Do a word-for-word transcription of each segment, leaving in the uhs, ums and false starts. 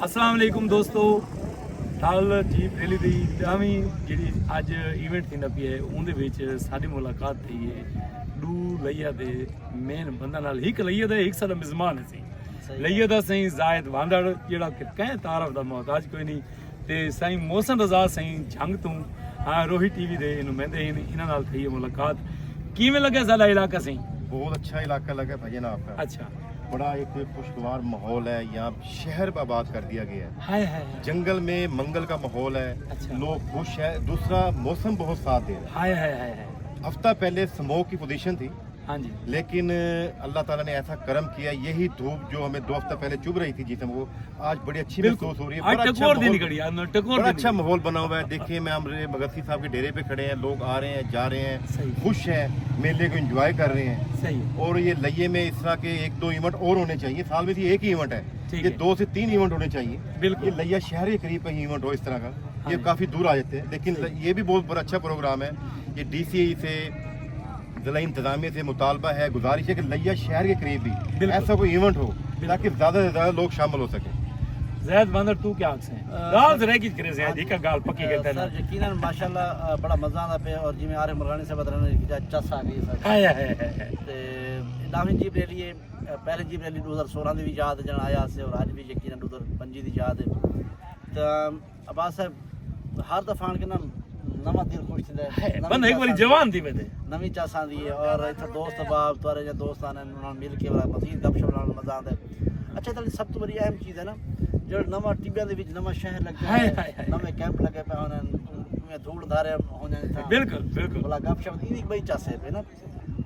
السلام علیکم دوستو، ٹھل جیپ ریلی دی ݙاہویں جیڑھی اڄ ایونٹ تھیندا پیا ہے، اوندے وچ ساݙی ملاقات تھئی ہے ݙو لیا دے مین بنداں نال۔ ہک لیا دا، ہک ساݙا مزمان ہے سئیں۔ لیا دا سئیں زاہد واندڑ، جیڑھا کہ کہیں تعارف دا محتاج کوئی نہیں، تے سئیں محسن رضا سئیں جھنگ توں، ہاں، روہی ٹی وی دے نمائندے ہن، انہاں نال تھئی ہے ملاقات۔ کیویں لڳا ساݙا علاقہ سئیں؟ بہت اچھا علاقہ لگا بھائی جان آپ کا۔ اچھا۔ بڑا ایک خوشگوار ماحول ہے، یہاں شہر آباد کر دیا گیا ہے۔ ہائے ہائے ہائے۔ جنگل میں منگل کا ماحول ہے، اچھا۔ لوگ خوش ہیں۔ دوسرا، موسم بہت ساتھ دے رہا ہے۔ ہائے ہائے ہائے ہائے۔ ہفتہ پہلے سموک کی پوزیشن تھی، ہاں جی۔ لیکن اللہ تعالیٰ نے ایسا کرم کیا، یہی دھوپ جو ہمیں دو ہفتہ پہلے چبھ رہی تھی جسم کو، آج بڑی اچھی بالکل۔ محسوس ہو رہی ہے۔ آج بڑا اچھا ٹکور دی ماحول، نکلی، آج ٹکور بڑا دی اچھا نکلی۔ ماحول بنا ہوا ہے۔ دیکھیے، میں ہمارے مگسی صاحب کے ڈیرے پہ کھڑے ہیں، لوگ آ رہے ہیں، جا رہے ہیں، صحیح۔ خوش ہیں، میلے کو انجوائے کر رہے ہیں۔ صحیح۔ اور یہ لیے میں اس طرح کے ایک دو ایونٹ اور ہونے چاہیے، سال میں سے ایک ہی ایونٹ ہے، ٹھیک یہ ہے۔ دو سے تین ایونٹ ہونے چاہیے۔ بالکل۔ یہ لیا شہر کے قریب کہیں ایونٹ ہو اس طرح کا، ہاں یہ جی۔ کافی دور آ جاتے ہیں، لیکن صحیح۔ یہ بھی بہت بڑا اچھا پروگرام ہے۔ یہ ڈی سی اے سے، ضلع انتظامیہ سے مطالبہ ہے، گزارش ہے کہ لیا شہر کے قریب بھی بالکل۔ ایسا کوئی ایونٹ ہو، بالکل۔ تاکہ زیادہ سے زیادہ لوگ شامل ہو سکیں۔ زید باندر، تو کیا آکھسیں؟ آ، ڳالھ سر، ذرا کچھ کرے زید، ہاں جی۔ ہک ڳالھ پکی آ، کر سر، دینا۔ یقیناً ماشاءاللہ، آ، بڑا مزہ آندا پیا، اور جیویں عارف مرغانی صاحب ادرا نے کہا، چس آ گئی سر۔ ہائے ہائے ہائے ہائے۔ تے ݙاہویں جیپ ریلی ہے، آ، پہلے جیپ ریلی ݙو ہزار سولہ دی بھی یاد جݨ آیا سے، اور اڄ بھی یقیناً ݙو ہزار پنجی دی یاد ہے۔ تے عباس صاحب، ہر دفعہ آن کے نا نواں دل خوش تھیندا ہے، ہے، نویں بندہ ہک چس واری آندی ہے۔ جوان تھی ویندے۔ نویں چس آندی ہے، اور اتھاں دوست احباب، تہاݙے جیہے دوست آندے، انہاں نال مل کے ولا مزید گپ شپ لاݨ مزہ آندا ہے۔ اچھا، تہاݙی سب توں وݙی اہم چیز ہے نا، جیڑھا نواں ٹبیاں دے وچ نواں شہر لگدا ہائے، ہے، ہائے، ہائے۔ نویں کیمپ لڳے پئے ہوندن، اوویں دھوڑ دھاڑے ہوندن اتھاں۔ بالکل، بالکل۔ ولا گپ شپ، ایندی بڑی چس ہے پئی نا۔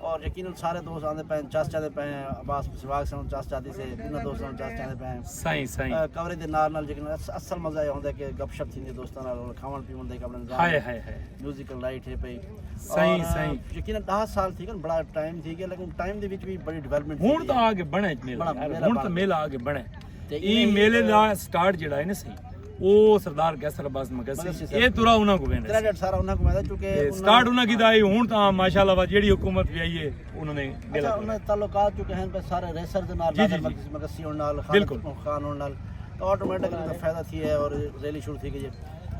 اور یقیناً سارے دوست آندے پئے ہن، چس چاہندے پئے ہن، عباس سواگ صاحب چس چاہندی سے، انہاں دوستاں چس چاہندے پئے ہن۔ صحیح، صحیح۔ آ، کوریج دے نال نال لیکن اص-، اصل مزہ اے ہوندا ہے کہ گپ شپ تھیندی ہے دوستاں نال، اور کھاوݨ پیوݨ دا کپڑے نظام ہائے، ہے۔ ہائے، ہائے۔ میوزیکل نائٹ ہے پئی۔ صحیح، اور، آ، صحیح۔ یقیناً ݙاہ سال تھی ڳئے، بڑا ٹائم تھی ڳیا، لیکن ٹائم دے وچ وی بڑی ڈیولپمنٹ تھی ہݨ ڳئی تاں ہے۔ آ کے بݨے میلہ، بڑا یار، میلہ ہݨ بݨ تاں ڳیا۔ میلہ آ کے بݨے۔ تے اے ایہ میلے دا سٹارٹ جیڑھا ہے نا سئیں، او سردار قیصر عباس مگسی، مگسی صاحب۔ اے ترا انہاں کوں ویندا کریڈٹ سارا انہاں کوں ویندا، چونکہ تے انہاں سٹارٹ انہاں کیتا ہے۔ ہݨ تاں ماشاءاللہ وا جیڑھی حکومت وی آئی ہے، انہاں نے اچھا، ڳلا انہاں دے تعلقات چونکہ ہن پئے سارے ریسر دے نال، جی، نادر جی، جی۔ مگسی، مگسی ہوݨ نال، خالد بالکل۔ خان ہوݨ نال، تو آٹومیٹکلی انہاں دا فائدہ تھی ہے اور ریلی شروع تھی ڳئی ہے۔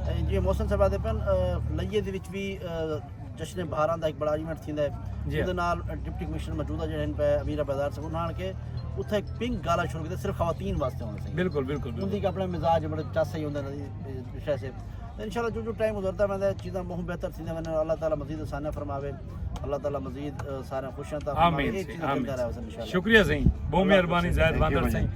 اے جی محسن صاحب آہدے پئے ہن، آ، لئیے دے وچ وی، آ، جشن بہاراں دا ہک بڑا ایونٹ تھیندا ہے۔ جی۔ اوندے نال ڈپٹی کمشنر موجودہ جیڑھے ہن پئے، امیر بیدار صاحب، انہاں آن کے اتھاں ہک پنک گالا شروع کیتا، صرف خواتین واسطے ہونا سئیں۔ بالکل، بالکل، بالکل۔ اوندی ہک اپݨا مزاج بڑے چس ہی ہوندا ہے، نشے سے۔ تے انشاءاللہ جو جو ٹائم گزردا ویندا ہے، چیزاں ٻہوں بہتر تھیندیاں ویندن۔ اللہ تعالیٰ مزید آسانیاں فرماوے، اللہ تعالیٰ مزید، آ، سارے خوشیاں عطا فرماوے۔ آمین اے سئیں، چیزاں آمین چلدا رہے سئیں۔ انشاءاللہ۔ شکریہ سئیں، ٻہوں مہربانی زید باندر سئیں۔